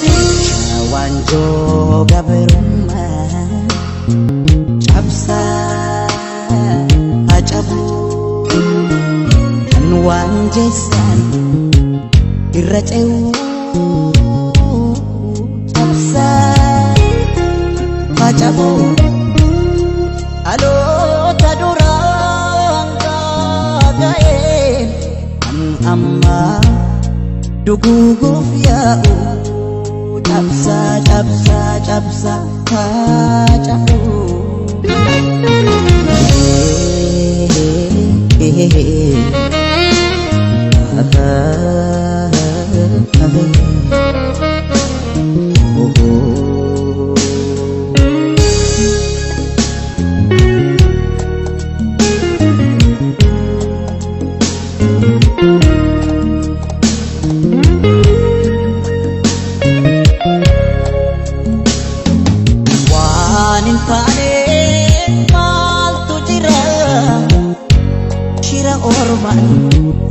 Riqicha waanjoo gabrummaa cabsaa haa cabu, kan waan jeessan irra ce'u cabsaa haa cabu. Dhaloota duraan gaaga'een kan ammaa duguuguuf yaa'u cabsaa, cabsaa, cabsaa haa cabu. Waan hin taane maaltu jira? Shira ormaan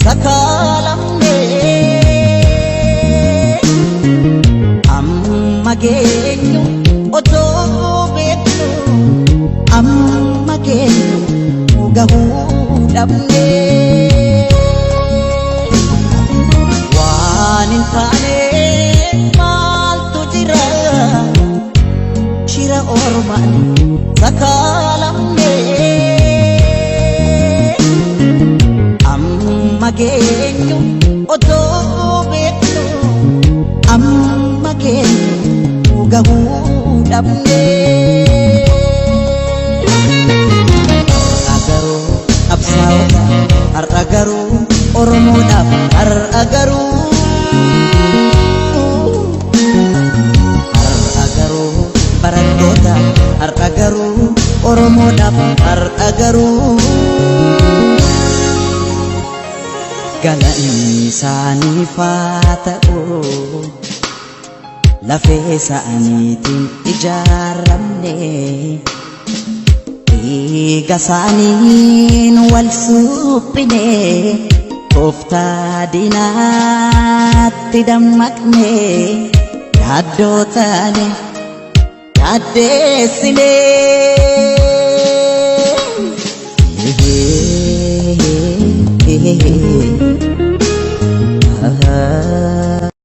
sakaalamne, amma geenyu otoo beeknu amma geenyu gahuu dhabne. Waan hin taane maaltu jira? Shira ormaan sakaalamne, amma geenyu otoo beeknu amma geenyu gahuu dhabne. Har'a garuu qabsaa'ota, har'a garuu Oromoodhaaf, har'a garuu, har'a garuu barattoota, har'a garuu Oromoodhaaf, har'a garuu galanni isaaniif haa ta'u. Lafee isaaniitiin ijaaramne, dhiiga isaaniin wal suphine, tooftaa diinaatti dammaqne, yaaddoo taane yaaddeessine. Ah.